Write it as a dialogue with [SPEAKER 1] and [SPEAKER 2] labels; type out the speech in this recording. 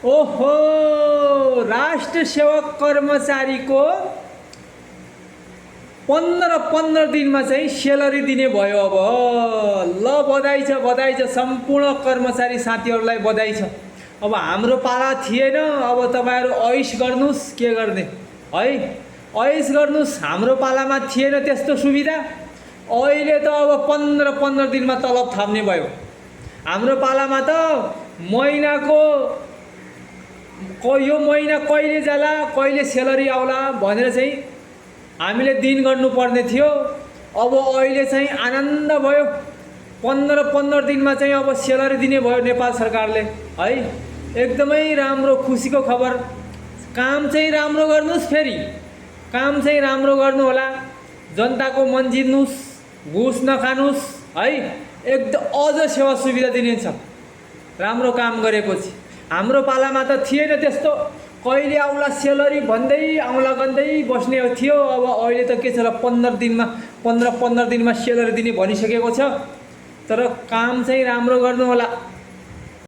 [SPEAKER 1] ओहो, राष्ट्र सेवक कर्मचारीको 15 दिनमा चाहिँ सेलरी दिने भयो। अब ल, बधाई छ, बधाई छ, सम्पूर्ण कर्मचारी साथीहरूलाई बधाई छ। अब हाम्रो पाला थिएन, अब तपाईँहरू ऐस गर्नुहोस्, के गर्ने है, ऐस गर्नुहोस्। हाम्रो पालामा थिएन त्यस्तो सुविधा। अहिले त अब 15 दिनमा तलब थाप्ने भयो। हाम्रो पालामा त महिनाको यो महिना कहिले जाला, कहिले सेलरी आउला भनेर चाहिँ हामीले दिन गर्नुपर्ने थियो। अब अहिले चाहिँ आनन्द भयो, 15 दिनमा चाहिँ अब सेलरी दिने भयो नेपाल सरकारले है। एकदमै राम्रो खुसीको खबर। काम चाहिँ राम्रो गर्नुहोस्, फेरि काम चाहिँ राम्रो गर्नु होला, जनताको मन जित्नुहोस्, घुस नखानुहोस् है। एकदम अझ सेवा सुविधा दिनेछ राम्रो काम गरेपछि। हाम्रो पालामा त थिएन त्यस्तो, कहिले आउला सेलरी भन्दै आउला गन्दै बस्ने थियो। अब अहिले त के छ र 15 दिनमा सेलरी दिने भनिसकेको छ। तर काम चाहिँ राम्रो गर्नु होला।